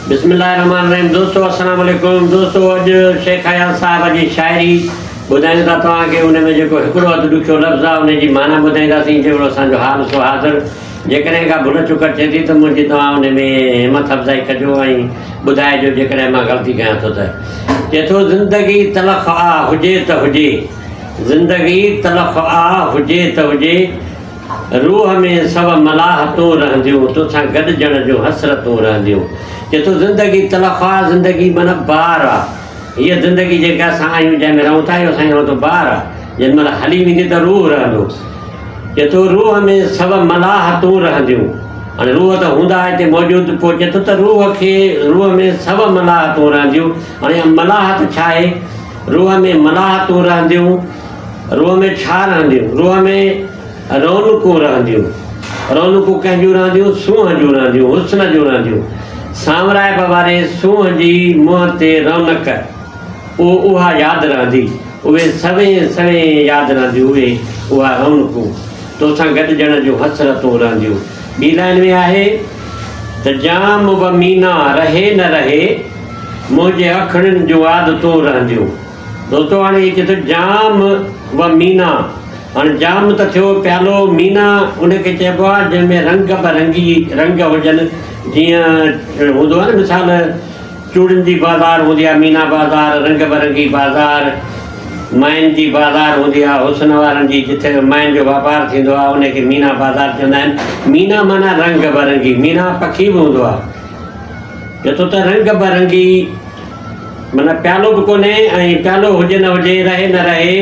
بسم الله الرحمن الرحيم دوستو السلام عليڪم دوستو اڄ شيخ اياز صاحب جي شاعري ٻڌايون ٿا توهان کي ان ۾ جيڪو هڪڙو اڌ ڏکيو لفظ آهي ان جي معنيٰ ٻڌائينداسين جهڙو اسان جو حال سو حاضر جيڪڏهن ڪا ڀل چڪ ٿئي ٿي ته منهنجي توهان ان ۾ همٿ افزائي ڪجو ۽ ٻڌائجو جيڪڏهن مان غلطي ڪيان ٿو ته چئي ٿو زندگي تلخ آ هجي ته هجي زندگي تلخ آ هجي ته هجي روح ۾ سو ملاحتون رهنديون، توسان گڏجڻ جون حسرتون رهنديون. چئي ٿو زندگي تلخ آ، زندگي معنيٰ بار آ. هيء زندگي جيڪا اسان آهيون جنهن ۾ رهون ٿا اهو اسان جو رهندو بار آ. جنهن مهل هلي ويندي ته روح رهندو. چئي ٿو روح ۾ سو ملاحتون رهنديون. هاڻي روح ته هوندا هتي موجود پوء چئي ٿو ته روح کي روح ۾ سو ملاحتون رهنديون. هاڻي اها ملاحت ڇا آهي؟ روح ۾ ملاحتون رهنديون. روح ۾ ڇا رهنديون؟ روح ۾ رونقون رهنديون. رونقون ڪنهن جون رهنديون؟ سونهن جون رهنديون، حسن جون رهنديون. سانورائپ واري سونهن جي منهن تي رونق، اهو اها ياد رهندي. اهي سوين سوين ياد رهنديون، اهي اها رونقون. توسان گڏجڻ جون حسرتون رهنديون. ٻي لائين ۾ آهي ته جام و مينا رهي نه رهي، منهنجي اکڙين جون عادتون رهنديون. دوستو هاڻي هي چئي ٿو جام و مينا هاڻي جام ته ٿيو پيالو مينا ان کي چئبو آهي جنهن ۾ رنگ به رنگي رنگ هجن جيئن هوندو آهي نه مثال چوڙين جي بازار هوندي آهي مينا بازار رنگ برنگي بازار ماين جي بازار هوندي آهي حسن وارن جي جتي ماين جو واپار ٿيندو آهي ان کي مينا بازار چوندا آهن مينا معنيٰ رنگ برنگي مينا پکي به هوندو آهي چئي ٿو ته رنگ برنگي معنيٰ پيالو به ڪونهي ۽ پيالو هجي نه هجي، رهي نه رهي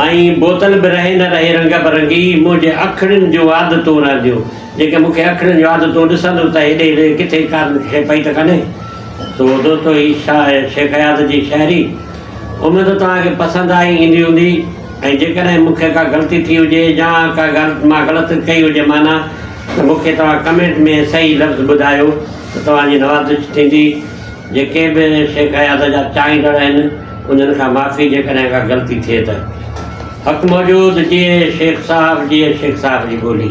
۽ بوتل به رهي نه رهي رنگ برنگي منهنجي اکڙين جون عادتون رهنديون، جيڪي مون کي اکڙين جون عادتون ڏسندس ته هيڏي هيڏي ڪٿي ڪا شيء پئي ته ڪانهي. سو دوستو هي شيخ اياز جي شاعري اميد ته توهان کي پسند آئي ايندي هوندي ۽ جيڪڏهن مون کي ڪا غلطي ٿي هجي يا ڪا ڳالهه مان غلط ڪئي هجي معنيٰ ته مون کي توهان ڪمينٽ ۾ صحيح لفظ ٻڌايو ته توهان جي نوازش ٿيندي. جيڪي به شيخ اياز جا چاهيندڙ آهن انهن کان معافي جيڪڏهن ڪا غلطي ٿئي ته. حق موجود جيئي شيخ صاحب جيئي شيخ صاحب جي ٻولي.